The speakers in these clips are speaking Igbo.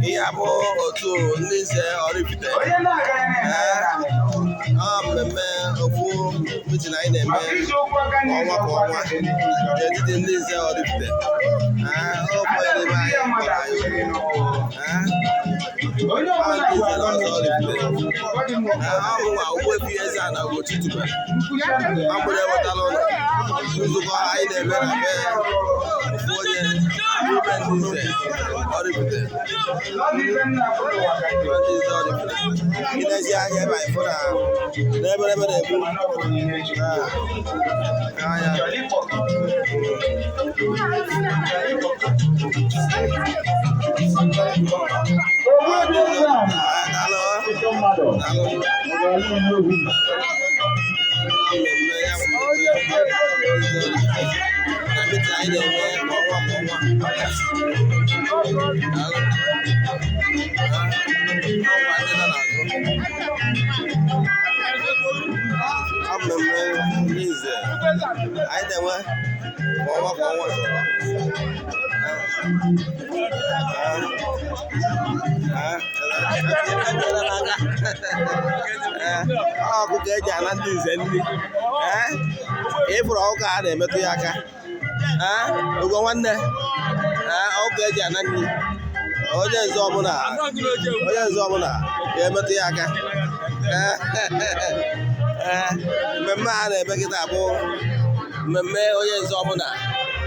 Ihe a bụ otu ndị nze Oraifite. Ee, ọ mmemme ofu meeting anyị na-eme ọnwa kwa ọnwa n'etiti ndị nze Oraifite. Ee, ofu onye n'ime anyị kpọrọ anyị oku. Ee, ọ ndị nze na ọzọ Oraifite. Ee, ọ bụnwa Ogbuefi Eze-Ana Ugochi tubelu. Ọ bụrụ ewetala ụlọ nzukọ anyị na-eme na be ofu onye n'ime ndị nze Oraifite. Ndị nze Oraifite. Ilezi anya ebe anyị fụ na n'eberebe na-egbu. Ee, anya. Ọ ndị nze Oraifite. Ee, daalụ. Daalụ. Mmemme ya bụ mmemme ndị nze Oraifite. Na meeting anyị na-eme kwa ọnwa kwa ọnwa. Daalụ. Ee, ọkwa ndị nọ n'azụ. Ọ mmemme ndị nze anyị na-enwe kwa ọnwa kwa ọnwa. Ee, enyere m aka. Ee, ọ ọkụkọ eji ana ndị nze nri. Ee, ịfụrụ ọkụkọ a na-emetụ ya aka. Ee, Ugo nwanne. Ee, ọkụkọ eji ana nri. Onye nze ọbụla, onye nze ọbụla ga-emetụ ya aka. Ee, mmemme a na-eme kịta bụ mmemme onye nze ọbụla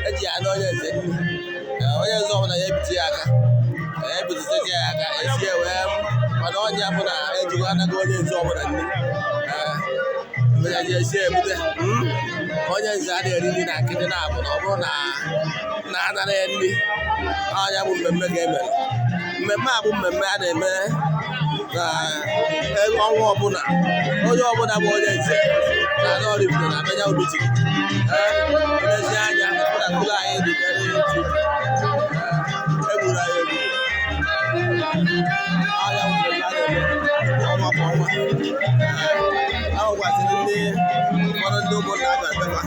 eji ana onye nze nri. Ee, onye nze ọbụla ya ebite ya aka. Ebitụta ya aka esi ya wee mana ọnya bụ na ejikwa anaghị onye nze ọbụla nri. Ee, mmanya ji esi ebute. Onye nze a na-eri nri na nkịtị na-abụ na ọ bụrụ na na anara ya nri. Ọnya bụ mmemme ka emere. Mmemme a bụ mmemme a na-eme na ọnwa ọbụla. Onye ọbụla bụ onye nze na ala Oraifite na abịa meeting. Ee, elezi anya ịfụ na ụlọ anyị dị very cheap. Ee, egburu anyị egbu. Ọnya bụ mmemme a na-eme ọnwa kwa ọnwa. Ee, ahụ gwasịrị ndị ụfọdụ ndị ụmụnna abịa befa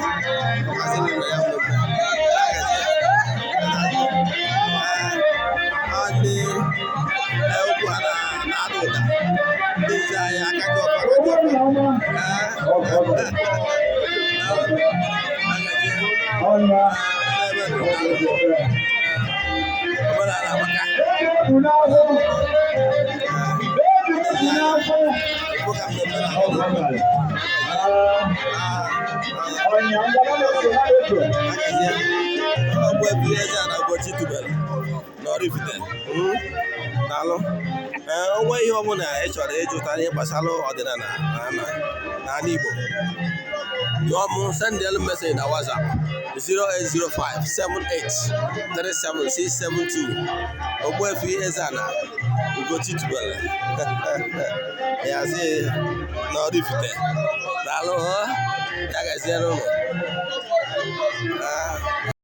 ọkasịrị na ya mmemme. Ee, ọ ndị okwu ha na-ada ụda. Ndị nze anyị aka ji ọfọ, aka ji ọfọ. Ee, omenala amaka. Ịfụ ka mmemme na-aga. Agazie. Ogbuefi Eze-Ana Ugochi tubelu n'Oraifite. Daalụ. Ee, o nwee ihe ọbụla ị chọrọ ịjụta ihe gbasara ọdịnala na n'ala Igbo, jụọ m, send elu message na WhatsApp 0805 78 37672. Ogbuefi Eze-Ana Ugochi tubelu ya sị n'Oraifite. Daalụ, ya gaziere ụnụ.